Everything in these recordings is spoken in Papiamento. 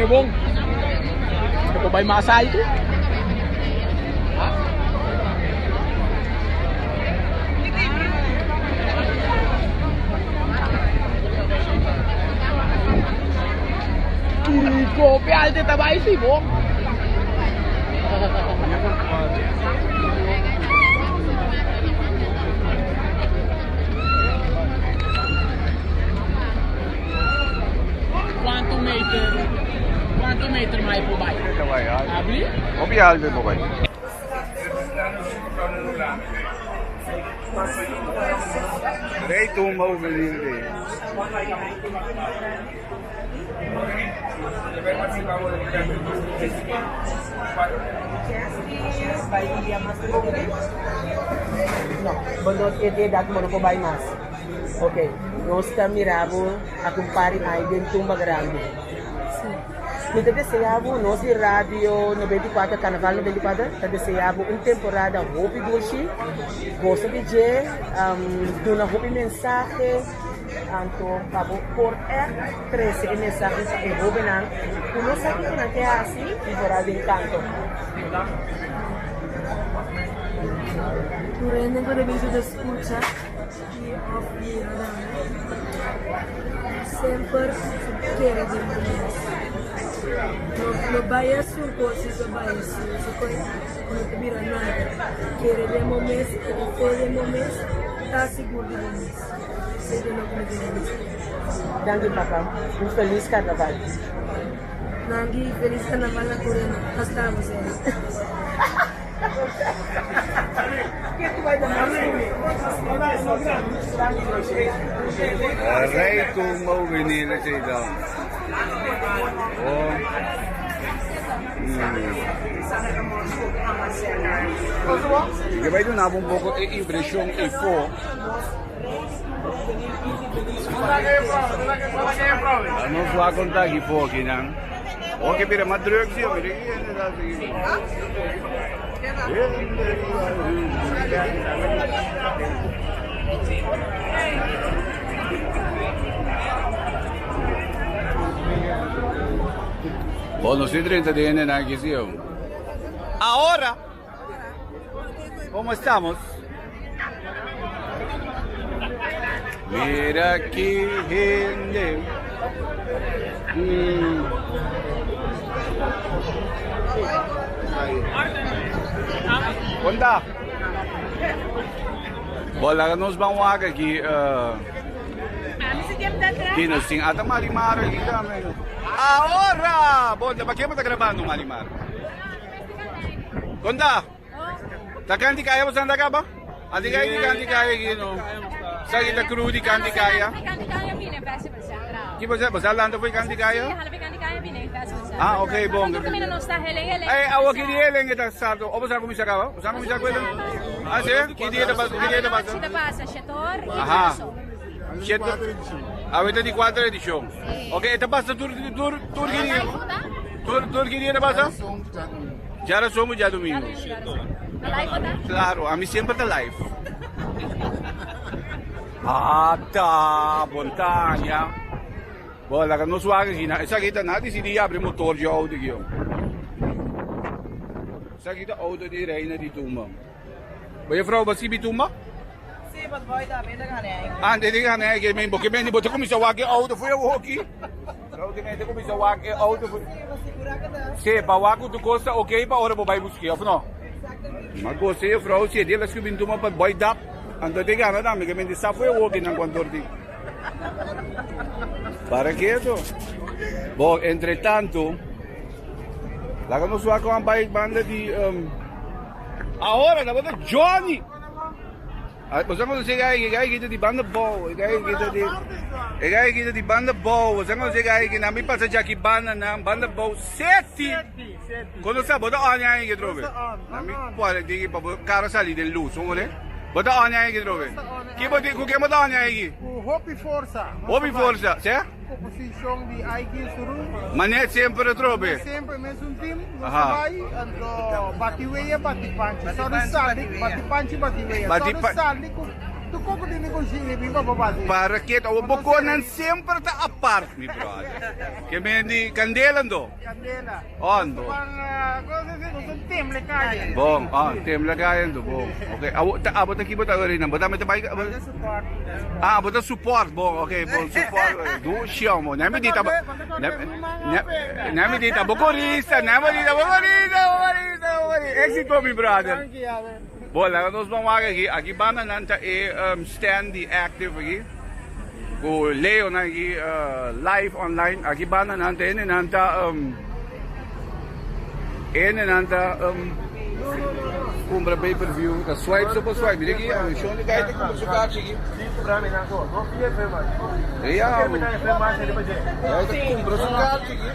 bon. Bo por bai mas alto. Kiko pe alto ta bai si bon. Cuanto meter, cuanto meter mai por bai? Abli? Hopi alto por bai. Rey tumba humilde. No, bo no tin e edat bo no por bai mas. Ok, nos ta mira bo a kumpari ai den tumba grandi. Mi ta desea bo, nos di Radio 94, Carnaval 94, ta desea bo un temporada hopi dushi, gosa di dje, duna hopi mensahe. Anto pa bo por ègt trese e mensahe pa e hóbennan ku no sa kiko nan ke hasi i foral den kanto. Tur hende ku ta bisa ta skucha i òf mira tambe semper kere den bo mes. No bai hasi un kos si bo bai hasi un kos no ta bira nada. Kere den bo mes, tene fe den bo mes, ta sigur di bo mes. Danki papa. Un felis carnaval. Danki felis carnaval na tur hende. Hasta bo sera. Rey tumba juvenil esey ta. Oh. Mm. Ke bai duna bo un poco e impresion efo. Nos wak konta aki for aki nan. Oke bira mas druk si mira ki hende ta hasi aki. Bon, nos tin 30 di hende nan aki si. Ahora, ¿cómo estamos? Mira ki hende. Mm. Konta. Bon, laga nos ban wak aki. Uh, ki nos tin ata Marimar aki tambe. Ahora! Bon, pa ke bo ta grabando Marimar? Konta. Ta kanti kaya bo santa kaba? Ati kaya di kanti kaya ki no. Sa ki ta crew di kanti kaya. Ki bo sa bo sa lanta foi kanti kaya? Ah, ok, bon. Ay, awa ki di helen eta sarto. O bo sa kuminsa kaba? Bo sa kuminsa kwela? Ah, si? Ki dia ta pasa? Ki dia ta pasa? Aha. Sheto. Awe ta di cuatro edicion. Ok, eta pasa tur tur tur ki dia? Tur tur ki dia ta pasa? Djarason ku djadumingu. Claro, ami semper ta live. Ata, montaña. Bo, laga nos wak aki na. Esaki ta na disidi yabri motor dje auto aki. Esaki ta auto di Reina di Tumba. Bo juffrouw, bo sibi tumba? Si, but boy ta, mi ta gana ei. Ah, te gana ei, ke bo ke meni bo ta kuminsa wak e auto fu e woki. Vrouw ke meni ta kuminsa wak e auto fu. Si, pa wak ku tu kos ta ok pa ora bo bai buske, of no? Ma gosa juffrouw, si e dia la skibin tumba pa boy dap, anto te gana tambe, ke meni sa fu e woki nan kuantor tin. Para keto. Bo, entre tanto, laga nos wak ku bai banda di um, Ahora tabata Johnny. Boso a conoce e guy, e guy kita di banda bou, e guy kita di e guy kita di banda bou, boso a conoce e guy ki nan mi pasa djaki banda nan, banda bou seti. Kono sa bo ta on ai ke trobe? Nan mi pone diki pa bo kara sali den luz, bo mone? Bo ta on ai ke trobe? Ki bo di ku ken bo ta on ai ki? Ku hopi forsa. Hopi forsa, se? Oposicion di Aiki Suru. Ma net semper atrobe. Net semper mesun team nos ta bai anto bati weya bati panchi. Sorry Sali bati panchi bati weya. Sorry Sali ku. Tu koko di negoshi e bin pa basi. Para keto awor bo konan semper ta apart mi brother. Ke men di kandela ando. Kandela. Ondo. Bon, ah, tembla kaya ando, bon. Ok, abo ta abo ta ki bo ta ori nan? Bo ta mete bai Ah, bo ta support, bon, ok, bon support. Du shion bo. Nemi di ta Nemi di ta bo korista, nemi di ta bo korista, bo korista, bo korista. Éxito mi brother. Bon, laga nos ban wak aki. Aki banda nan ta e stand di active aki. Ku Leo nan aki live online. Aki banda nan ta hende nan ta hende nan ta kumpra pay per view. Ta swipe so por swipe. Mira aki, shon di gai ta kumpra su kaarchi aki. Ya, gai ta kumpra su kaarchi aki.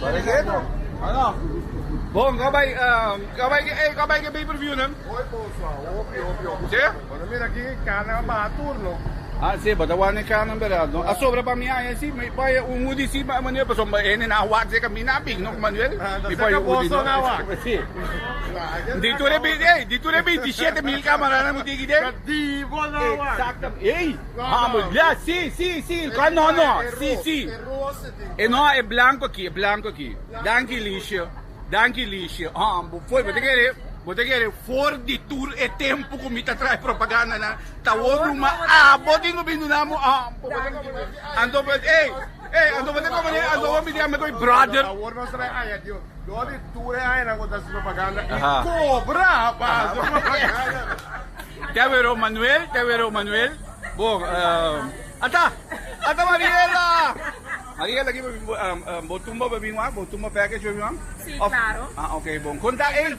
Para keto. Bon, ka bai, ka bai, ey, ka bai ke pay per view nan? Hoi boso, hopi, hopi, hopi. Si? Bueno, mira aki, carne a baha turno. Ah, si, bo ta wak e carne berdad, no? A sobra pa mi aña si, mi poi un hoodie si, ma Manuel, pasobra hende nan a wak cerca mi, nan a bin, no, Manuel? Mi poi un hoodie, no? Si. Di tur e, ey, di tur e 27 mil camaranan cu tin aki den. Di bo nan wak. Exactamente. Ey, vamos, ya, si, si, si, no, no, si, si. E no, e blanco aki, e blanco aki. Danki Liesje, danki Liesje. Ah, bo foi, bo ta kere, bo ta kere for di tur e tempo ku mi ta trae propaganda nan, ta wou ruma abo tin ku bin duna mo, ah, bo ta komprende. Anto bo, ey, ey, anto bo ta komprende, anto bo mi di ame koe brother. Awor nos trae aña, Dios, dor di tur e añanan ku ta hasi propaganda i kobra pa hasi propaganda. Te wero Manuel, te wero Manuel. Bon, ata, ata Mariela! Mariela, ki bo tumba bo bin wak? Bo tumba package bo bin wak? Sí, claro. Ah, ok, bon. Konta, ey,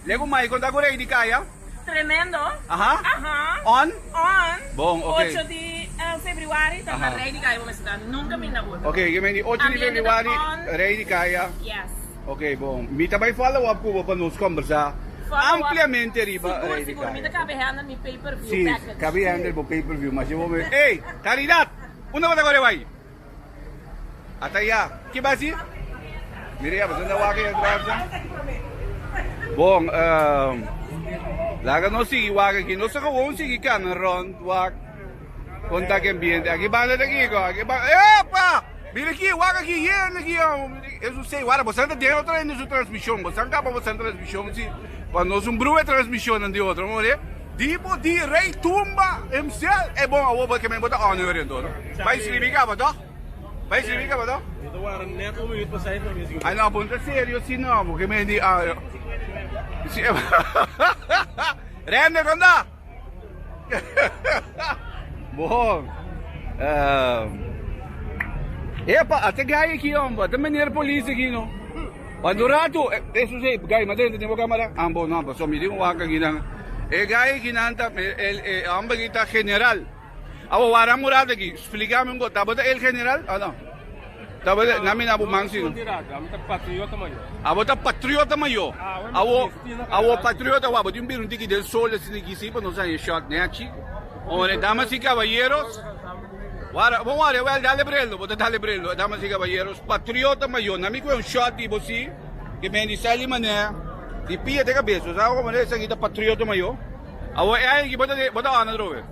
legu mai, konta ku rei di kaya? Tremendo. Aha. Aha. On? On. Bon, ok. Ocho di februari ta na Rei di Kaya bo mester ta. Nunca minda otro. Ok, ke men di ocho di februari, Rei di Kaya. Yes. Ok, bon. Mi ta bai follow up ku bo pa nos kombersá ampliamente riba Sigur, Rei di sigur. Mi ta Kaya. kabe handle mi pay per view Sí, package. kabe handle bo pay per view. Masha bo me. Ey, Caridad! Unda bo ta kore bai? Ata ya. Ki basi? Mira ya, bo ta wak ya atrás. Bon, ehm, laga nos sigui wak aki. Nos ta gewoon sigui kana rond wak. Kon ta ki ambiente. Aki banda ta kiko? Aki banda. Epa! Mira aki, wak aki, yen aki. Eso sei, wara, bo ta den otro hende su transmishon. Bo san kaba bo san transmishon si. Pa nos un brua transmishonnan di otro, more. Di bo di Rey Tumba himself. E bon, awor bo ke men bo ta honor enton. Bai inscribi kaba toh? Bai inscribi kaba toh? Mi ta wara net un minuut pa seis pa mi inscribi. Ay no, bon ta serio si no, bo ke men di ah. Si. Rende kon ta? Bon. Ehm. Epa, ate gai aki hombre, ate meneer police aki no. Cuando rato, eso sí, gai, ma dentro tengo cámara. Ah, bon, no, paso mi digo waka aki nan. E gai aki nan ta, el, e hombre aki ta general. Abo wara murado aki, explícame un go, ta el general? Ah, no. Tabata, na mi na bo man si. Ami ta patriota mayor. Abo ta patriota mayor. Awo, awo patriota wa, bo tin bira un tiki den sol asina aki si pa nos haña shot nechi. Ora, damas y caballeros, wara, bon wara, wel dale breldo, bo ta dale breldo, damas y caballeros, patriota mayor, na mi kue un shot di bo si, ke men di sali manera, di pia te cabes, bo sa como esaki ta patriota mayor. Awo e aña aki bo ta, bo ta honor drobe.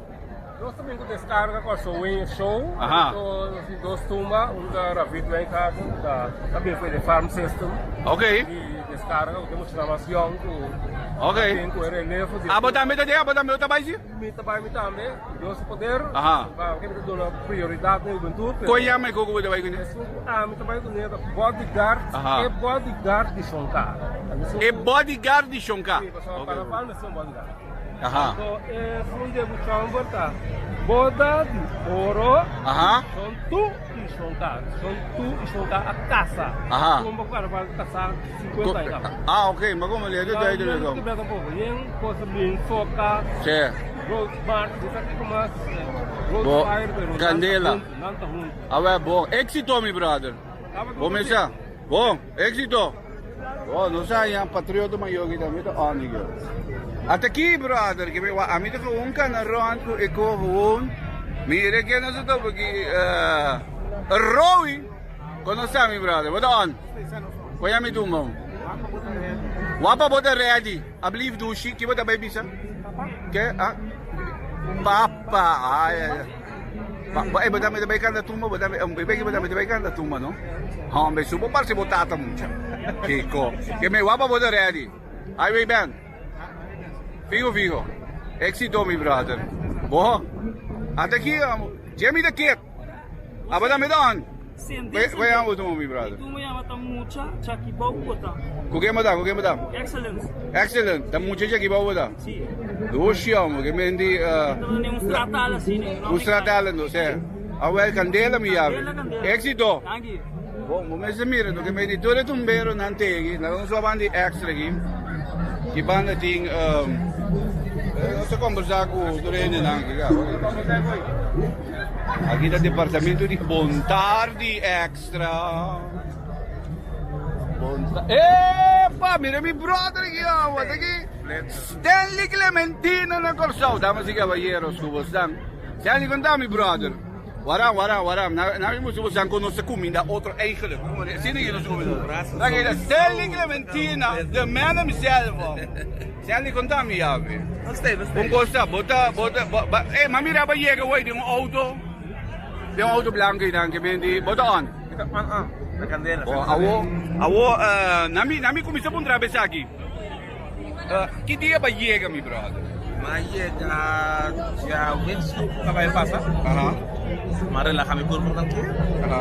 Nos ta bin ku deskarga ku a Sowin Show. Aha. Anto nos tin dos tumba, un ta Ravid Wijngaarden, ku ta ta bin for di farm system. Ok. Di deskarga ku tin muchanan mas yòn ku Ok. ta bin ku e relevo di Abo tambe ta den? Abo tambe ta bai si? Mi ta bai mi tambe, ku Dios su poder. Aha. Pasobra mi ta duna prioridat na hubentud. Kon yama e koko bo ta bai kuné? Esun ku ami ta bai kuné ta bodyguard, Aha. e bodyguard di Shonka. E bodyguard di Shonka. Si, pasobra Ok. Carnaval mester un bodyguard. Aha. Anto e sun de buchomber ta boda di oro. Aha. Son tu i son ka. Son tu i son ka a kasa. Aha. Tumba ku carnaval kasa 50 aña kaba. Ah, ok. Ma como le de de de No te tampoco. Yen cosa bin soca. Sí. Road march, di sa kiko mas. Road Bo, fire, pero candela. Nan ta hunto. A ver, bon. Éxito, mi brother. Bo mesa. Bon, éxito. Oh, no sa yan patriota mayor ki tambe ta on die girl. Ata ki brother, ki wa ami ta gewoon kana rond ku e ko gewoon. Mire ke no sa topo ki eh Rowi. Kono sa mi brother, wat on? Ko ya mi tumba. Wapa bota ready. Ablief dushi, ki bota bai bisa? Ke? Ah? Papa. Ai, ai, ai. Ba, ba, eh, bo tambe ta bai canta tumba, bo tambe, um, bo tambe ta bai canta tumba, no? Hombre, su bo parse bo tata mucha. Kiko. Ke me wapa bo ta ready. Highway band. Figo, figo. Éxito, mi brother. Bo. Ata aki, um, Jimmy the Kid. Abo tambe ta on. Where amo tumba, mi brother? Tumba yama ta mucha chaki bou bota. Ku ken bo ta? Ku ken bo ta? Excellent. Excellent. Ta mucha chaki bou bota? Si. Dushi amo, ke mendi uh, Un stratala si ne. Un stratala no, se. Awel candela mi yabe. Éxito. Danki. Bon, bo mester mira no ke mendi tur e tumbero nan tegi. Laga nos wak di extra aki. Ki banda tin um, nos ta conversa ku tur hendenan aki. Aki ta departamento di Bon tardi extra. Bon ta Epa, mira mi brother aki, oh, wat aki? Stanley Clementino na Kòrsou. Damas y caballeros, ku bos dan? Stanley, konta mi brother. Waram, waram, waram. Na, na mi musu bos dan konoce kuminda otro eigenlijk. Asina ki nos kuminda. Stanley Clementina, the man himself. Sandy konta mi yabi. Un kos ta, bo ta, bo ta, bo, ba, eh, ma mira ba yega hoy den un auto, den un auto blanco einan ke men di, bo ta on? Mi ta on, on, na kandela. Bo, awo, awo, eh, na mi, na mi kuminsa puntra bes aki. Eh, ki dia ba yega mi brother? Ma yega djaweps ku kaba e pasa. Aha. Ma relaha mi kurpo tantu. Aha.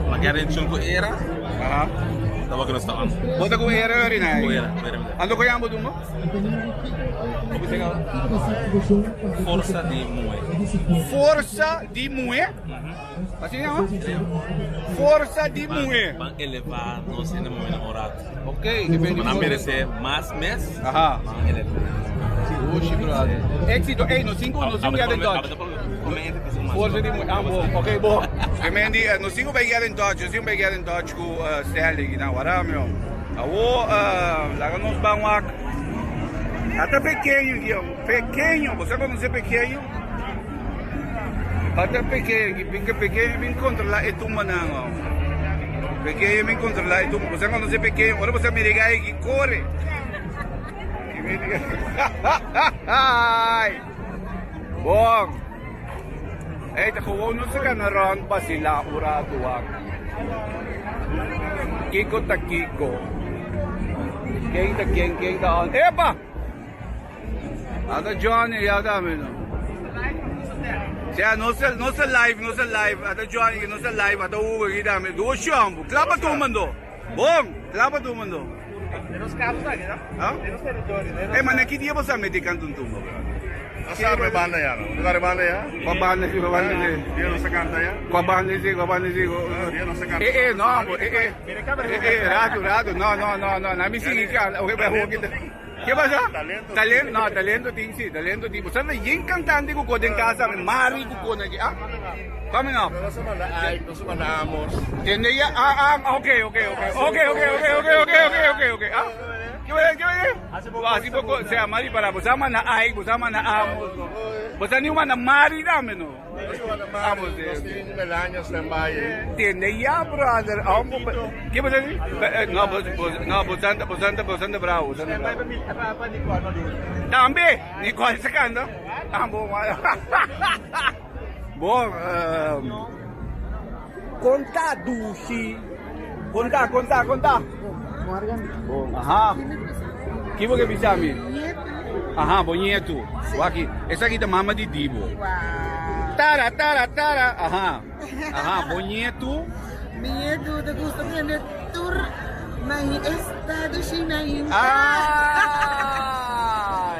Ma kere chun ku era. Aha. Ta wak nos ta on. Bo ta ku era ori na? Ku era, ku era mi ta. Ando ku yambo tumba? Forsa di muhe. Forsa di muhe? Así yama? Forsa di muhe. Ban eleva nos hende muhe na un rato. Ok, depende. Nan merece mas mes. Aha. Ban eleva. Oshi brother. Éxito. Ey, nos cinco, nos cinco get in touch. Forsa di muhe. Ah, bo. Ok, bo. Kemendi, nos cinco bay get in touch. Nos cinco bay get in touch ku Stanley. Na wara mi. Awo, laga nos ban wak. Ata pequeño, pequeño. Bo sa conoce pequeño? Ata pequeño, bin pequeño bin controla e tumbanan oh. Pequeño bin controla e tumba. Bosa conoce pequeño, ora bosa mira e gai corre. Bon. Ey, ta gewoon nos cana rond basila un rato wak. Kiko ta kiko. Ken ta ken, ken ta on. Epa! Ata Johnny ya tambe no. Sea no se no se live, no se live. Ata Johnny no se live, ata Hugo aquí tambe. Duo shambu. Klapa tu mando. Bon, klapa tu mando. Ah? Eh, maar ki dia bosa meti canto un tumba, bro? Sabe banda ya, no? Sabe banda ya? Kwa banda si, kwa banda si. Dia no se canta ya? Kwa banda si, kwa banda si. Dia no se canta. Eh, eh, no, eh, eh. Eh, eh, rato, rato. No, no, no, no. Na mi sigui canta. Okay, pero Ke pasa? Talento. Talento, no, talento tin si, talento tin. Bosa na yen cantante ku ko den casa, Mari ku ko na ki, ah? Coming up. No se manda Ike, no se manda Amos. Tende ya, ah, ah, okay, okay, okay. Okay, okay, okay, okay, okay, okay, okay, okay. Ah? Ke pasa? Ke pasa? Así poco, o sea, Mari para, bosa manda Ike, bosa manda Amos. Bosa ni manda Mari dame no. No se manda Mari, Amos, nos tin Melania standby. Tende ya, brother. Ah, Ke pasa? No, no, bosa bosa bosa bravo, bosa bravo. Tambe, Nicole se canta. Ah, bom. Bom, conta dushi. Conta, conta, conta. Morgen. Bom, aha. Ki bo ke bisa mi? Aha, bo nieto. Waki, esaki ta mama di Dibo. Tara, tara, tara. Aha. Aha, bo nieto. Mi nieto te gusta tende tur mai estado shinain. Ah,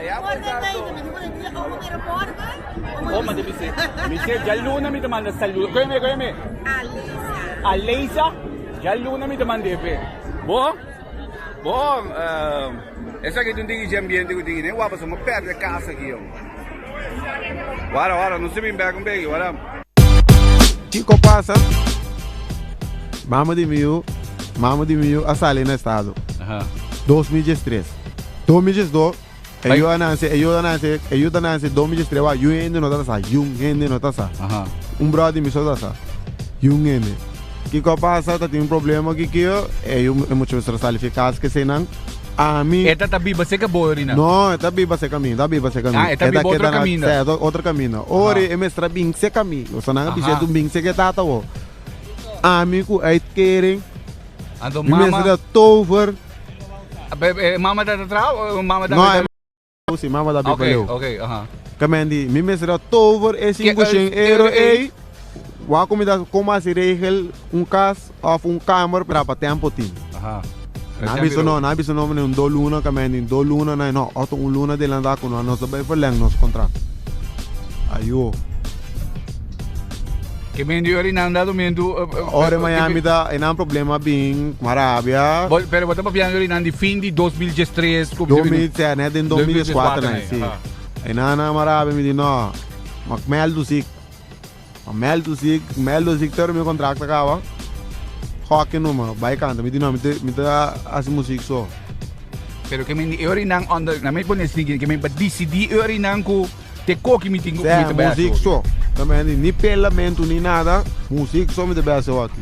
ya Morgen pues, mai, mi di oh, mira morgen. Oh, ma devi se. Mi se djaluna mi te manda saludo. Kóyeme, kóyeme. Alisa. Aleisa, djaluna mi te manda pe. Bo? Bo, esaki ta un diki dje ambiente ku tin. Ne wapa so mo perde kas aki, yo. Wara, wara, no se bin bek un beki, wara. Kiko pasa? Mama di mi yu, mama di mi yu a sali na estado. 2013. 2012, e yu a nanse, e yu a nanse, e yu ta nanse 2013 wa yun hende no ta sa, yun hende no ta sa. Un brother di mi so ta sa. Yun hende. Kiko a pasa? Ta tin un problema ki kio, e yu e mucha mester a sali fi kas ke eseinan. Ami. E ta ta biba seca bo orina? No, e ta biba seca mi, ta biba seca mi. Ah, e ta biba otro caminda. Sí, otro caminda. Ori e mester a bin seca mi. Osea nan a bisa e bin seca e tata bo. Ami cu uitkering. Anto Mi mama. mester a tover. Mama ta ta traha o mama ta No, e Si mama ta biba leu. Ok, ok, aha. Kamendi, mi mester a tover e 500 euro ei. Wak ku mi ta kon hasi regel un kas òf un kamer pra pa tempu tin. Aha. Nan a bisa no, nan a bisa no un do luna kamendi, do luna nan no, òf ta un luna delantá ku nos ta bai verleng nos kontrakt. Ayo. Ke men di ora nan dado mentu. Ora Miami ta e nan problema bin marabia. Bo, pero bo ta papiando ora nan di fin di 2013. 2013, net den 2014 nan, si. E nan nan marabia mi di no, ma meldu sik. Ma meldu sik, meldu sik te ora mi contract a caba. Hockey numa, bai canta. Mi di no, mi ta mi ta hasi muziek so. Pero ke men di ora nan onder, nan mi pone sneaky, ke men pa dicidi ora nan ku Te koki mi tin ku mi ta Sea bai muziek haci so. Ta mende ni pelamento ni nada, muziek so mi ta bai haci awaki.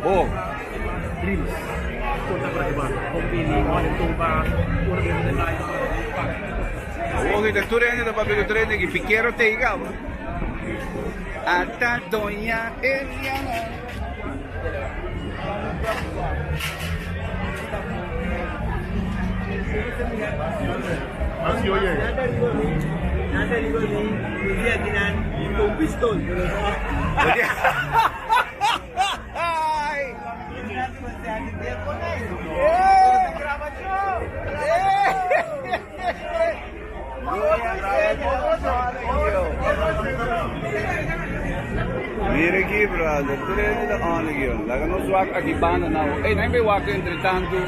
Bo. Dreams Conta para riba Bon bini Ora tumba Ora bini de live Awor ta tur hende ta papia ku tur hende ki pikero te kaba. Ata doña Eliana. Así oye. Mira aki brother, tur hende ta on aki. Laga nos wak aki banda now. Ey, nan bay wak entre tanto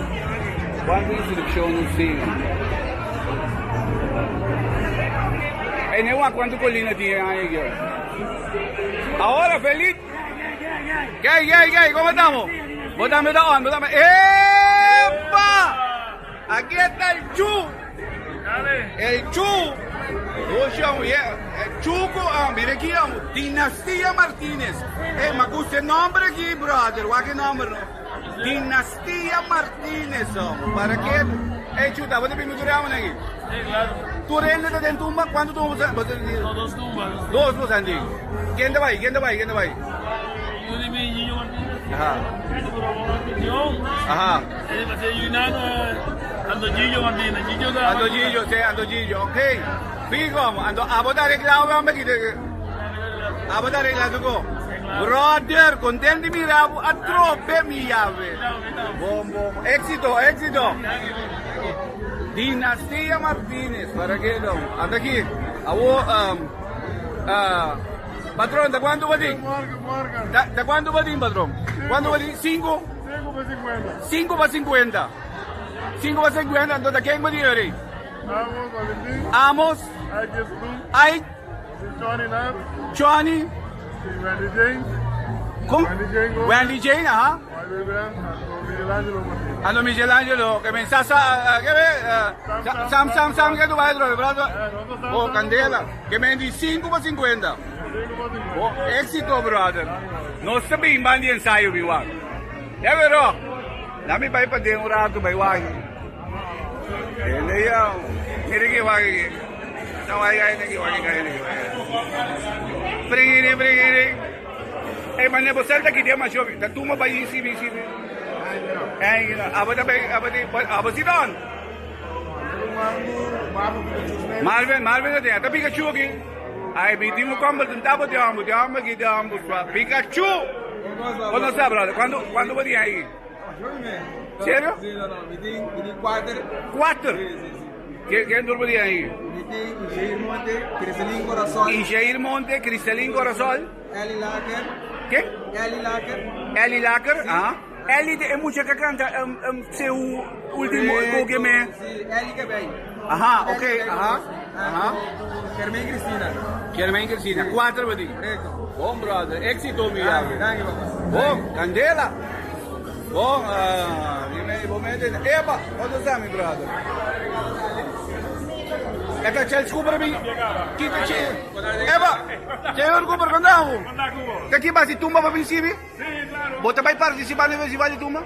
cuanto instruccion nos tin. Ey, nan wak cuanto colina tin aki. Ahora feliz. Gay, gay, gay, ¿cómo estamos? Vos también está on, vos también. ¡Epa! Aquí está el Chu. El Chu. Oye, yeah. El Chuco, ah, mira aquí, ah, Dinastía Martínez. Eh, me gusta el nombre aquí, brother. Guau, qué nombre, no? Dinastía Martínez, oh. ¿Para qué? Eh, Chuta, ¿vos te pides tu aquí? Sí, claro. ¿Tú eres de tumba? ¿Cuánto tumbas? No, dos tumbas. Dos, dos, Andy. ¿Quién te va ahí? ¿Quién te va ahí? ¿Quién te va ahí? Yo dime Gillo Martínez. Ajá. Ajá. Ando Gillo Martínez. Gillo Ando Gillo, sí, ando Gillo, ok. Fijo, ando a botar arreglado, vamos aquí. A botar arreglado, go. Brother, contento de mirar, a trope mi llave. Bom, bom. Éxito, éxito. Dinastía Martínez, para qué no? Anda aquí. Awo, um, ah, patrón, ¿de cuánto va a ¿De cuánto va a patrón? ¿Cuánto va a 5? 5 para 50. 5 para 50. Sinku pa sinkuenta, anto ta ken bo di ori? Amos, Valentin. Amos. Ike Esudun. Ike. Johnny Nar. Johnny. Wendy Jane. Kon? Wendy Jane Gomez. Wendy Jane, aha. Michelangelo Martinez. Ando Michelangelo, ke men sa sa, ke men, Sam Sam Sam ke tu bai trobe, brother. Oh, candela. Ke men di 5 pa 50. Oh, éxito, brother. Nos ta bin ban di ensayo mi wak. Ya pero, na mi bai pa den un rato bai wak. Ende ya, mira ki wak ki. Sa wak ki ki wak ki ki wak. Bringiri, bringiri. Ey, mane bo senta ki den masho, ta tuma bai isi bi isi bi. Ey, abo ta bai, abo di, abo si don. Marvin, Marvin ta den, ta Pikachu aki. Ay, mi tin un combo, tin tabo di hombo, di hombo aki, di hombo swa. Pikachu! Bo no sa, brother, cuando, cuando bo tin ahí? Serio? Sí, no, no, mi tin, mi tin cuater. Cuater? Sí, sí, sí. Ken, ken tur bo tin ahí? Mi tin Ishair Monte, Cristalin Corazol. Ishair Monte, Cristalin Corazol. Ellie Laker. Ken? Ellie Laker. Ellie Laker, ah. Ellie e mucha que canta um, um, seu último Correcto, que me. Sí, Ellie Cabey. Aha, ok, aha. Aha. Germain Cristina. Germain Cristina, cuatro bo tin. Correcto. Bon, brother. Éxito, mi amigo. Danki, papá. Bon, candela. Bon, uh, dime, bo mete. Epa, ¿dónde está mi brother? Eta Chelsea Cooper mi. Kita che. Epa, señor Cooper, ¿dónde estamos? Te aquí vas y tumba para principio? Sí, claro. ¿Vos te vas a participar en el festival de tumba?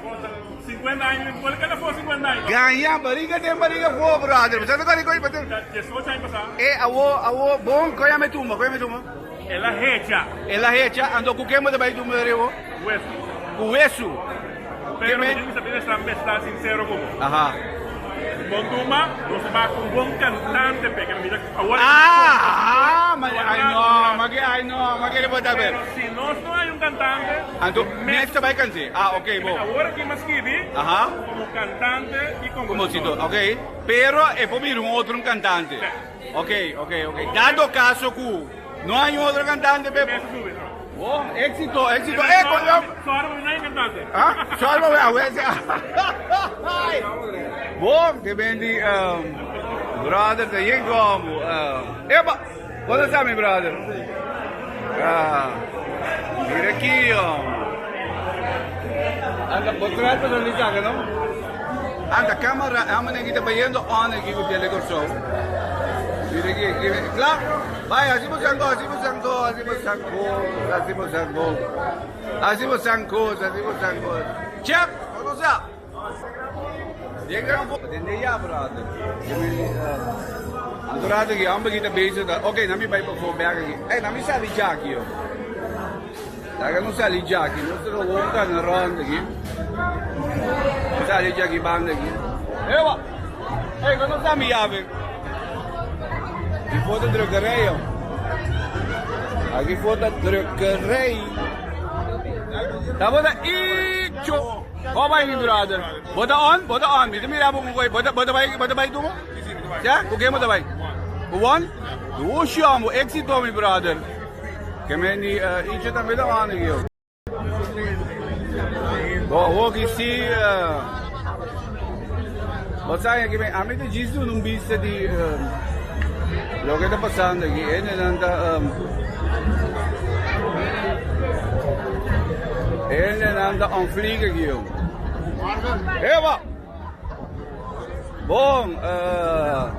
50 años, ¿por qué no fue 50 años? Ganha, barriga tem barriga fo, brother. Você não tá nem coisa, 18 años pasados. Eh, awo, awo, bom, coia me tumba, coia me tumba. Ela hecha. Ela hecha, ando com quem você vai tumba, Rebo? Hueso. Hueso. Pero me... también está, está sincero como. Ajá. Bon tumba, no se va con buen cantante, porque mira, ahora Ah, ah, ay no, ma que ay no, ma que pode ver. Pero si no, no hay un cantante, Anto, next vai cantar. Ah, ok, bom. Ahora que más escribí, Ajá. como cantante y compositor. Compositor, ok. Pero é por vir um outro cantante. Ok, ok, ok. Dado caso que no hay otro cantante, Pepe. Oh, éxito, éxito. Eh, coño. Solo no hay cantante. Ah, solo a ver. Bom, que bem um, brother, te yin como. Uh, eba, onde está mi brother? Ah, mira aqui, ó. Anda, por trás para onde está, não? Anda, câmera, a menina que está yendo on aqui com o telecorsol. Mira aqui, aqui, claro. Vai, assim você andou, assim você andou, assim você andou, assim você andou. Assim você andou, assim você andou. Chep, vamos lá. Llega un poco, tende ya, brother. Antorado que ambos kita bezig dat. Oké, nami bij voor bergen. Hey, nami sali jackie, joh. Daar não sali jackie, não se gewoon kan rond aqui. Sali jackie band aqui. Ewa. Hey, quando está mi ave? Die voor de drukkerij, joh. Aqui voor de drukkerij. Daar wordt ietsje. Kom maar, mi brother. Bota on, bota on. Mi mira mo ko bota bota bai bota bai tu mo? Ja, o que bota bai? One? Duas chamo, éxito mi brother. Que me ni ietsje também da on aqui. Bom, hoje sim. Wat zei ik? A mim te diz num vista de lo que está pasando aqui. Ele não está Ele não anda on vliegen aqui. Eva! Bom, uh,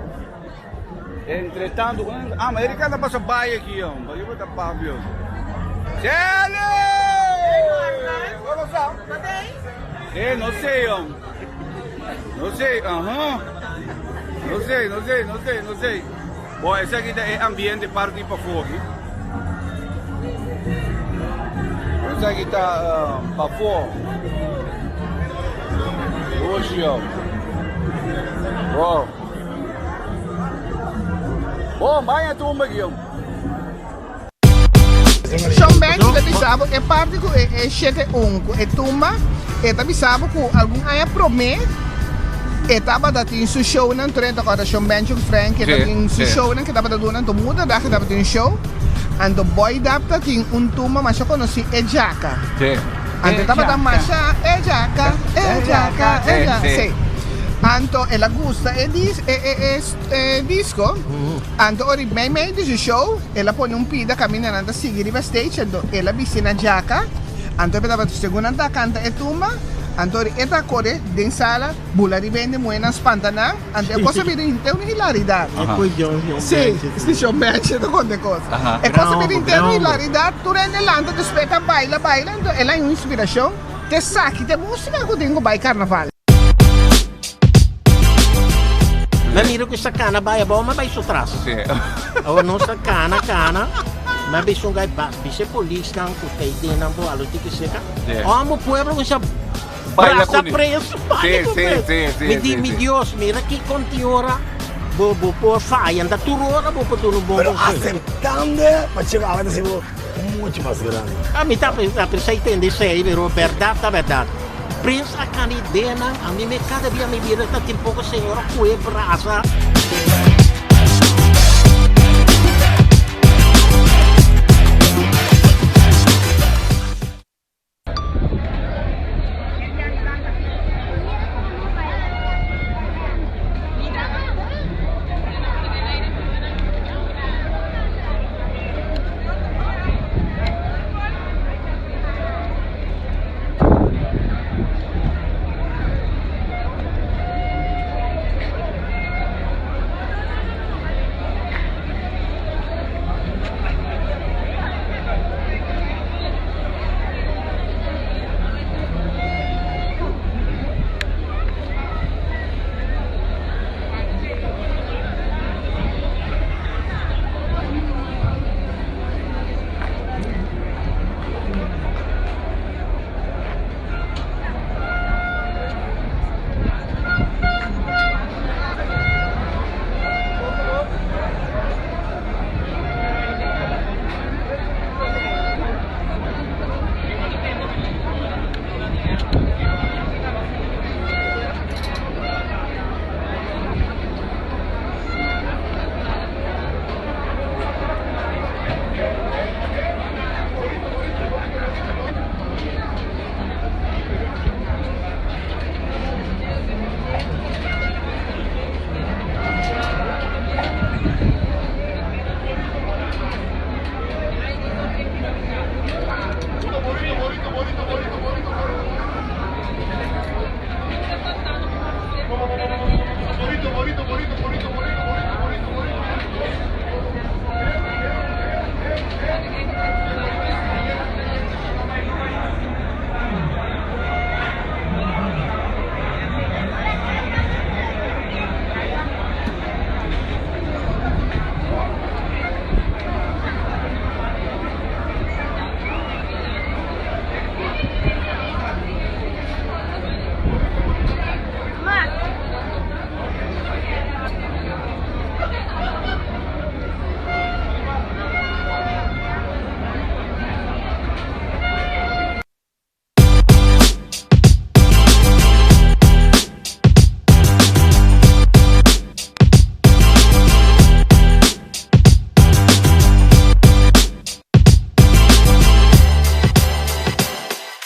entretanto, ah, mas ele canta passa baia aqui, ó. Vai botar pavio. Shelly! Como está? Eh, não sei, ó. Não sei, aham. Não sei, não sei, não sei, não sei. Bom, esse aqui é ambiente parte para fora. Esse aqui tá uh, para fora. Hoje, ó. Bom. Bom, vai a tumba aqui, ó. Shon Bench ta bisa bo e parti ku e e shete un ku e tumba e ta bisa bo ku algun aña prome e tabata tin su shownan tur e ta kòrda Shon Bench ku Frank e ta tin su shownan ke tabata duna anto muda dag e tabata tin show anto Boy Dap ta tin un tumba masha konosí e Djaka anto e tabata masha e Djaka e Djaka e Djaka si. Anto el a gusta e dis e e e e disco. Anto ora mei mei di su show el a pone un pida caminda nan ta sigui riba stage anto el a bisti na djaka. Anto e tabata segun nan ta canta e tumba anto ora e ta core den sala bula riba hende muhenan spanta nan anto e cos a bira henter un hilaridad. Si, si Shon Benchi ta conta e cos. E cos a bira henter un hilaridad tur hende lanta despues ta baila baila anto el a haña un inspiracion. T'esaki t'e músika ku tin ku bai karnaval. Mi a mira ku esta kana bai abou, mi a bai su tras. Awor nos ta kana, kana, mi a bisa un gai bas, bisa e polisnan ku ta ei den nan bo alo tiki seka. Amo pueblo kuminsá brasa preso, baila ku preso. Mi di, mi Dios, mira ki konti ora bo bo por faya, nta tur ora bo por duna un bon Pero konseho. aceptando pa chega awe ta sido Mucho mas grandi. A mi ta pensa y tende esey, pero berdad ta berdad. Prins a cana ideanan, a mi me cada dia mi bira ta tin poco señora cu e brasa.